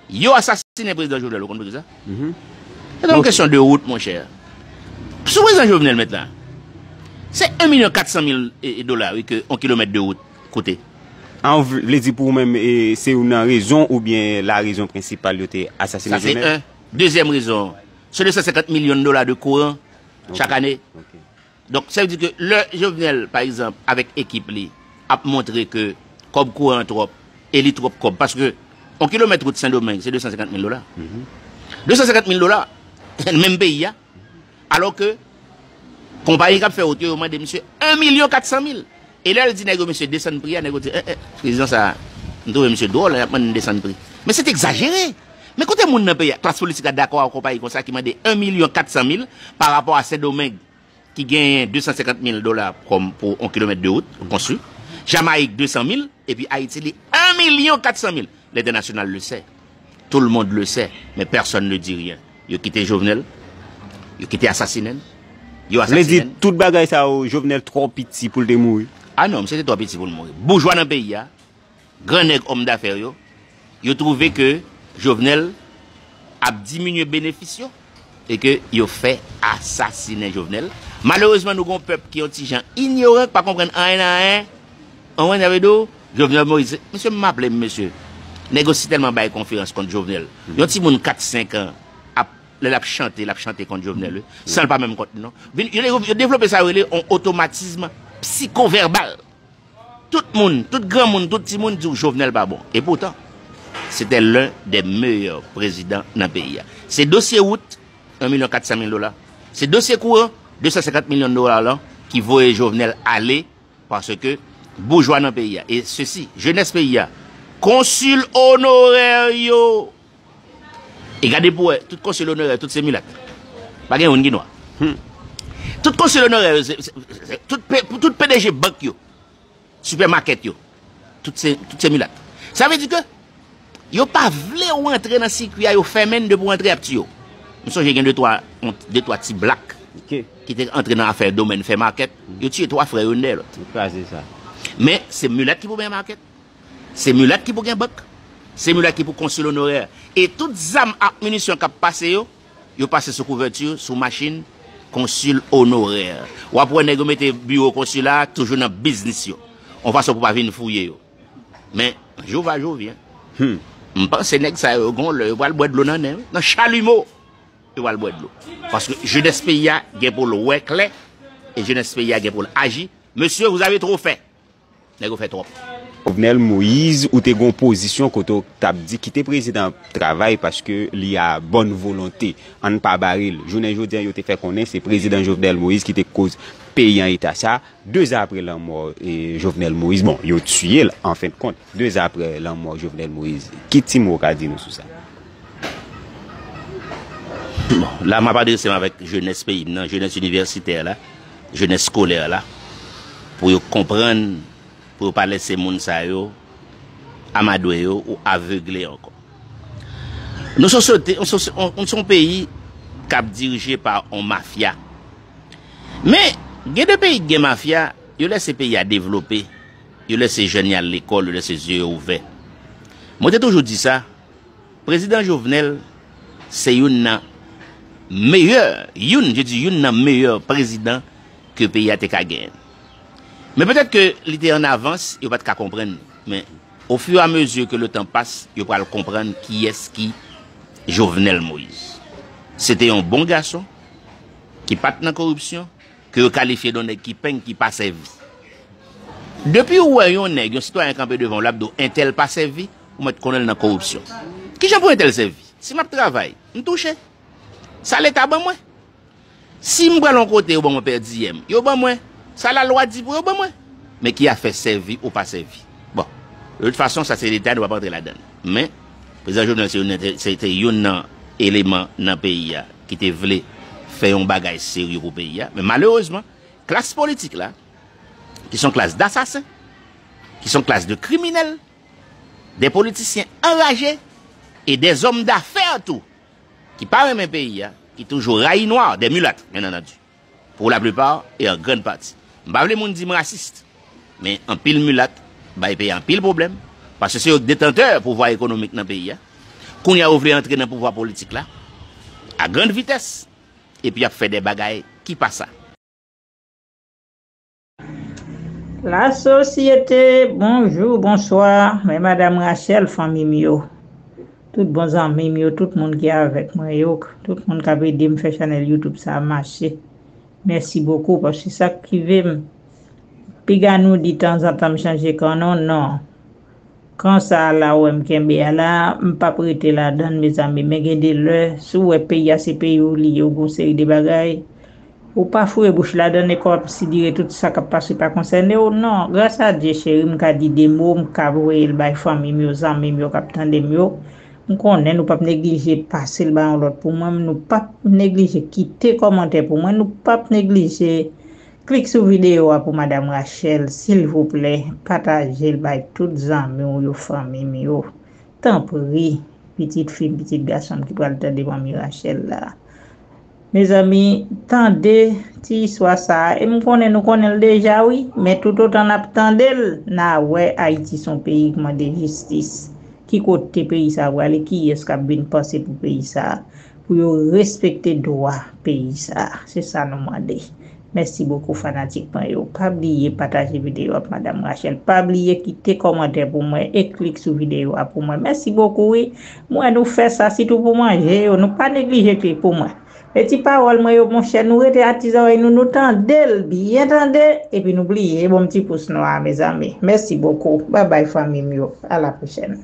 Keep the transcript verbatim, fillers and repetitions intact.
Yo asasinen prezidan Jovenel, ou konn poukisa? Se yon kesyon de wout, monchè. Sou prezidan Jovenel mentnan, se en milyon kat san mil dola, wi, ke yon kilomèt de wout koute. An, w vle di pou ou menm, e, se youn nan rezon oubyen la rezon prensipal yo te asasinen Jovenel? Sa se en. Dezyèm rezon, se de san senkant milyon dola de kouran chak ane. Donk, sa vle di ke lè Jovenel, pa egzanp, avèk ekip li, ap montre ke kòb kouran an twòp, e li twòp kòb, paske yon kilomèt wout Sendomeng, se de san senkant mil dola. De san senkant mil dola, menm peyi a. Alò ke konpayi k ap fè wout yo, yo mande misye en milyon kat san mil. E lè l di nèg yo, "Mesye, desann pri a," nèg yo di, "Eh, eh, prezidan sa a, m twouve misye dwòl, l ap mande m desann pri." Men se t egzajere. Men kote moun nan peyi a, klas politik la dakò ak yon konpayi konsa ki mande en milyon kat san mil pa rapò a Sendomeng ki genyen de san senkant mil dola kòm pou yon kilomèt de wout konstwi, Jamayik de san mil, epi Ayiti li en milyon kat san mil. Lentènasyonal le sè. Tout le monde le sait, mais personne ne dit rien. Yo kite Jovenel, yo kite asasinen l, yo asasinen l. Vle di tout bagay sa yo, Jovenel twò piti pou l te mouri? Ah non, misye te twò piti pou l mouri. Boujwa nan peyi a, gran nèg òm dafè yo, yo twouve ke Jovenel ap diminye benefis yo e ke yo fè asasinen Jovenel. Malerezman, nou gen yon pèp ki yon ti jan inyoran, ki pa konprann anyen nan anyen. Anwen, sa vle di w, Jovenel Moïse, mesye, m aple m, mesye. Nèg yo si tèlman bay konferans kont Jovenel. Yon timoun kat, senk an, ap, lè l ap chante, l ap chante kont Jovenel, wi. San l pa menm kont li, non. Vin, yo, yo, yo devlope sa yo rele yon otomatism psikovèbal. Tout moun, tout granmoun, tout timoun di w Jovenel pa bon. E poutan, se te l'un des meilleurs présidents nan peyi a. Se dosye wout, en milyon kat san mil dola. Se dosye kouran, de san senkant milyon dola lan, ki voye Jovenel ale, paske boujwa nan peyi a, e sesi, jenès peyi a, konsil onorè yo. E gade pou wè, tout konsil onorè, tout se milat. Pa gen youn ki nwa. Tout konsil onorè yo, se, se, se, tout, P- tout P D G bank yo, sipèmakèt yo, tout se, tout se milat. Sa vle di ke yo pa vle w antre nan sikui a, yo fèmen n depi w antre ap tiye w. M sonje gen de twa, de twa ti blak ki te antre nan afè domèn fè makèt, yo tiye twa frè youn dèyè lòt. Yo kraze sa. Men se milat ki pou bay makèt. Se milat ki pou gen bank. Se milat ki pou konsil onorè. E tout zam ak minisyon k ap pase yo, yo pase sou kouvèti, sou machin konsil onorè. W ap wè nèg yo mete biwo konsila a toujou nan biznis yo. Yon fason pou pa vin fouye yo. Men, jou va, jou vyen. M panse nèg sa yo, gon lè, yo pral bwè dlo nan nen, wi. Nan chalimo, yo pral bwè dlo. Paske jenès peyi a gen pou l wè klè, e jenès peyi a gen pou l aji. Mesye, vous avez trop fait. Nèg yo fè twòp. Jovenel Moïse, ou te gon pozisyon kote w t ap di kite prezidan ap travay paske li a bòn volonte. Ann pa bare l. Jounen jodi a, yo te fè konnen se prezidan Jovenel Moïse ki te koz peyi an eta sa. De zan apre lanmò e, Jovenel Moïse, bon, yo tiye l, an fen de kont. De zan apre lanmò Jovenel Moïse, ki ti mo w ka di nou sou sa? Bon, la m ap adrese m avèk jenès peyi m nan, jenès inivèsitè la, jenès eskolè la, pou yo konprann, pou yo pa lese moun sa yo amadwe yo ou avegle ankò. Nou se yon sosyete, nou se yon, nou se yon peyi k ap dirije pa yon mafya. Men, gen de peyi ki gen mafya, yo lese peyi a devlope, yo lese jèn yo al lekòl, yo lese zye yo ouvè. Mwen te toujou di sa, Prezidan Jovenel se youn nan meyè, youn, je di youn nan meyè prezidan ke peyi a te ka genyen. Men petèt ke li te an avans, yo pa t ka konprann li. Men, au fur et à mesure que le temps passe, yo pral konprann kiyès ki Jovenel Moïse. Se te yon bon gason, ki pa t nan koripsyon, ke yo kalifye de yon nèg ki peng, ki pa sèvi. Depi ou wè yon nèg, yon sitwayen kanpe devan w, l ap di w entèl pa sèvi, ou mèt konnen l nan koripsyon. Kijan pou entèl sèvi? Si m ap travay, m touche. Sa Leta ban mwen. Si m pral yon kote, yo ban mwen pèdiyèm, yo ban mwen. Sa lalwa di pou yo ban mwen. Men ki afè sèvi ou pa sèvi? Bon, de tout fason, sa se detay, nou p ap antre ladan l. Men, prezidan Jovenel se youn nan, se te youn nan eleman nan peyi a ki te vle fè yon bagay serye pou peyi a. Men malerezman, klas politik la, ki se yon klas dasasen, ki se yon klas de kriminèl, de politisyen anraje e de zòm dafè tou, ki pa renmen peyi a, ki toujou rayi nwa, de milat, byen antandi, pour la plupart et en grande partie. M pa vle moun di m rasis, men anpil milat bay peyi a anpil pwoblèm, paske se yo k detantè pouvwa ekonomik nan peyi a. Kounye a yo vle antre nan pouvwa politik la a grann vitès, epi y ap fè de bagay ki pa sa. Lasosyete, bonjou, bonswa. Men madanm Rachel, fanmi m yo, tout bon zanmi m yo, tout moun ki avèk mwen yo, tout moun k ap ede m fè chanèl YouTube sa a mache. Mèsi bokou, paske sa k rive m, piga nou di tanzantan m chanje kan non, non. Kan sa a la ou wè m kenbe a la, m p ap rete ladan l, mezanmi. Men gen de lè, si w wè peyi a se peyi w li ye, ou gen yon seri de bagay, ou pa foure bouch ladan l e konsidere tout sa k ap pase pa konsène w. Non, gras a Dye, cheri, m ka di de mo, m ka voye l bay fanmi m yo, zanmi m yo k ap tande m yo. M konnen nou p ap neglije pase l bay yon lòt pou mwen, nou p ap neglije kite kòmantè pou mwen, nou p ap neglije klik sou videyo a pou madanm Rachel, silvouplè, pataje l bay tout zanmi w yo, fanmi m yo. Tanpri, pitit fi m, pitit gason m ki pral tande manmi Rachel la. Mezanmi, tande ti istwa sa a. E m konnen nou konnen l deja, wi, men toutotan n ap tande l, n a wè Ayiti se yon peyi k mande jistis. Ki kote peyi sa a prale? Kiyès k ap vin panse pou peyi sa a? Pou yo respekte dwa peyi sa a. Se sa nou mande. Mèsi bokou, fanatik mwen yo. Pa bliye pataje videyo ak Madanm Rachel. Pa bliye kite kòmantè pou mwen e klik sou videyo a pou mwen. Mèsi bokou, wi. Mwen nou fè sa sitou pou manje yo. Nou pa neglije klik pou mwen. E ti pawòl mwen yo, monchè, nou rete ak ti zòrèy nou, nou tande l, byen tande, epi nou bliye, bon m ti pous nou a, mezanmi. Mèsi bokou. Babay, fanmi m yo. A la pwochèn.